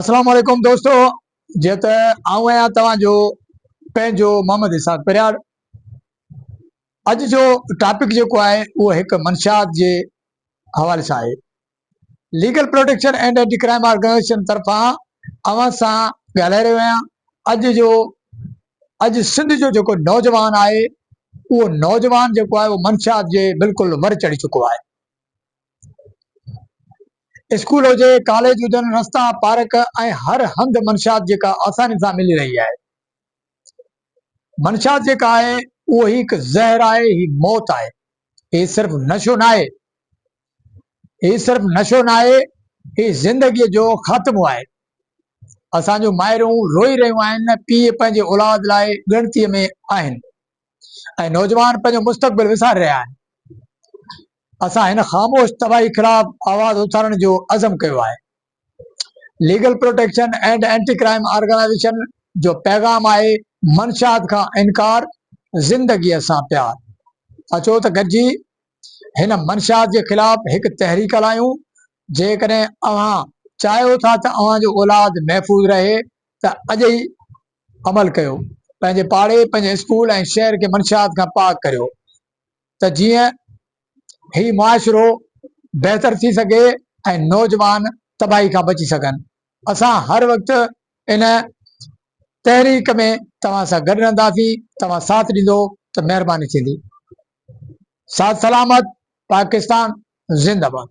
اسلام عليڪم دوستو جيئن ته آئون آهيان توهان جو پنهنجو محمد اسحاق پرياڙ اڄ جو ٽاپڪ جيڪو آهي اهو هڪ منشيات جي حوالي سان آهي legal protection and anti crime organisation طرفان اوهان سان ڳالهائي رهيو آهيان اڄ جو اڄ سنڌ جو جيڪو نوجوان آهي اهو نوجوان جيڪو آهي اهو منشيات جي بلڪل ور چڙهي چڪو آهي اسڪول هجي، ڪاليج هجن، رستا، پارڪ ۽ هر هنڌ منشيات جيڪا آساني سان ملي رهي آهي. منشيات جيڪا آهي اهو هي هڪ زهر آهي، هي موت آهي. هي صرف نشو ناهي. هي صرف نشو ناهي، هي زندگيء جو خاتمو آهي. اسان جون مائرون روئي رهيون آهن، پيء پنهنجي اولاد لاء ڳڻتيء ۾ آهن ۽ نوجوان پنهنجو مستقبل وساري رهيا آهن. اسان هن خاموش تباهي خلاف آواز اٿارڻ جو عزم ڪيو آهي. Legal protection and anti crime organisation جو پيغام آهي منشيات کان انڪار زندگيء سان پيار. اچو ته گڏجي هن منشيات جي خلاف هڪ تحريڪ هلايون. جيڪڏهن اوهان چاهيو ٿا ته اوهان جو اولاد محفوظ رهي ته اڄ ئي عمل ڪيو. پنهنجي پاڙي، پنهنجي اسڪول ۽ شهر کي منشيات کان پاڪ ڪريو. ته جيئن هي معاشرو بهتر ٿي سگهي ۽ نوجوان تباهي کان بچي سگهن. اسان هر وقت ان تحريڪ ۾ توهان سان گڏ رهنداسين، توهان ساٿ ڏيندو ته مهرباني ٿيندي. ساٿ سلامت، پاڪستان زنده باد.